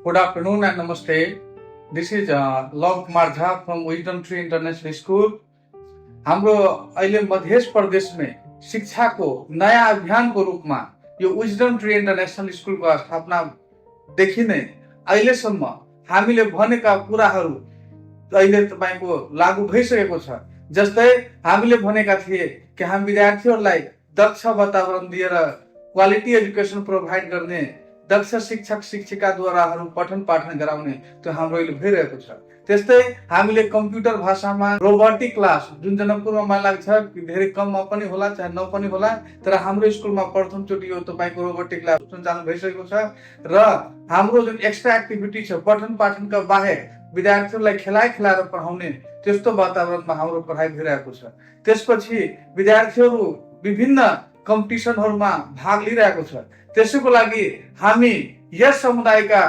Good afternoon and namaste. This is Love Kumar Jha from Wisdom Tree International School. हाम्रो अहिले मध्य प्रदेश में शिक्षा को नया अभियान को रूप में यो विजडम ट्री इंटरनेशनल स्कूल को स्थापना देखि नै अहिलेसम्म हामीले भनेका कुराहरू अहिले तपाईको लागू भइसकेको छ। जस्तै हामीले भनेका थिए कि हामी विद्यार्थीहरूलाई दक्ष वातावरण दिएर क्वालिटी एजुकेसन प्रोभाइड गर्ने दक्ष शिक्षक शिक्षिकाद्वाराहरू पठन पाठन गराउने त्यो हाम्रो अहिले भइरहेको छ। त्यस्तै हामीले कम्प्युटर भाषामा रोबोटिक क्लास जुन जनकपुरमा मलाई लाग्छ धेरै कममा पनि होला चाहे न पनि होला, तर हाम्रो स्कुलमा प्रथम चोटि यो तपाईको रोबोटिक क्लास सञ्चालन भइसकेको छ र हाम्रो जुन एक्स्ट्रा एक्टिभिटी छ पठन पाठनका बाहेक विद्यार्थीहरूलाई खेलाएर पढाउने त्यस्तो वातावरणमा हाम्रो पढाइ भइरहेको छ। त्यसपछि विद्यार्थीहरू विभिन्न कम्पिटिसनहरूमा भाग लिइरहेको छ। त्यसैको लागि हामी यस समुदायका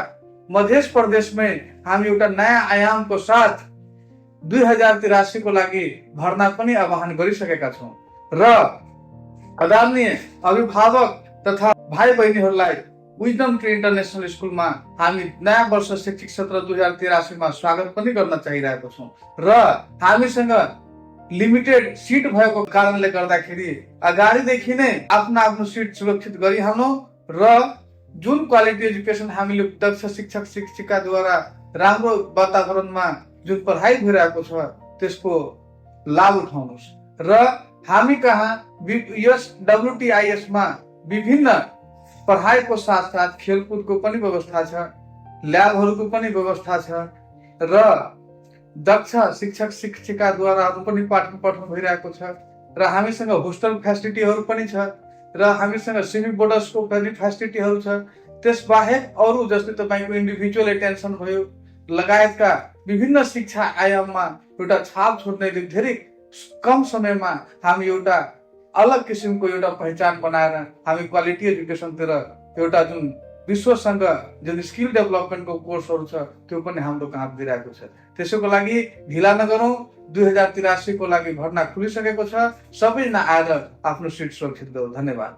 मध्य प्रदेशमै हामी एउटा नयाँ आयामको साथ 2083 को लागि भर्ना पनि आह्वान गरिसकेका छौँ र आदरणीय अभिभावक तथा भाइ बहिनीहरूलाई विजडम ट्री इन्टरनेशनल स्कुलमा हामी नयाँ वर्ष शैक्षिक सत्र 2083 मा स्वागत पनि गर्न चाहिरहेको छौँ र हामीसँग लिमिटेड सिट भएको कारणले गर्दाखेरि अगाडिदेखि नै आफ्नो सिट सुरक्षित गरिहाल्नु र जुन क्वालिटी एजुकेसन हामीले दक्ष शिक्षक शिक्षिकाद्वारा राम्रो वातावरणमा जुन पढाइ भइरहेको छ त्यसको लाभ उठाउनुहोस् र हामी कहाँ यस WTIS मा विभिन्न पढाइको साथ साथ खेलकुदको पनि व्यवस्था छ, ल्याबहरूको पनि व्यवस्था छ र दक्ष शिक्षक शिक्षिकाद्वाराहरू पनि पाठन पठन भइरहेको छ र हामीसँग होस्टल फेसिलिटीहरू पनि छ र हामीसँग सेमी बोर्डर्सको पनि फेसिलिटीहरू छ। त्यसबाहेक अरू जस्तै तपाईँको इन्डिभिजुअल एटेन्सन भयो लगायतका विभिन्न शिक्षा आयाममा एउटा छाप छोड्ने धेरै कम समयमा हामी एउटा अलग किसिमको एउटा पहिचान बनाएर हामी क्वालिटी एजुकेसनतिर एउटा जुन विश्वसँग जुन स्किल डेभलपमेन्टको कोर्सहरू छ त्यो पनि हाम्रो कहाँ दिइरहेको छ। त्यसैको लागि ढिला नगरौँ। 2083 को लागि भर्ना खुलिसकेको छ। सबैजना आएर आफ्नो सिट सुरक्षित गरौँ। धन्यवाद।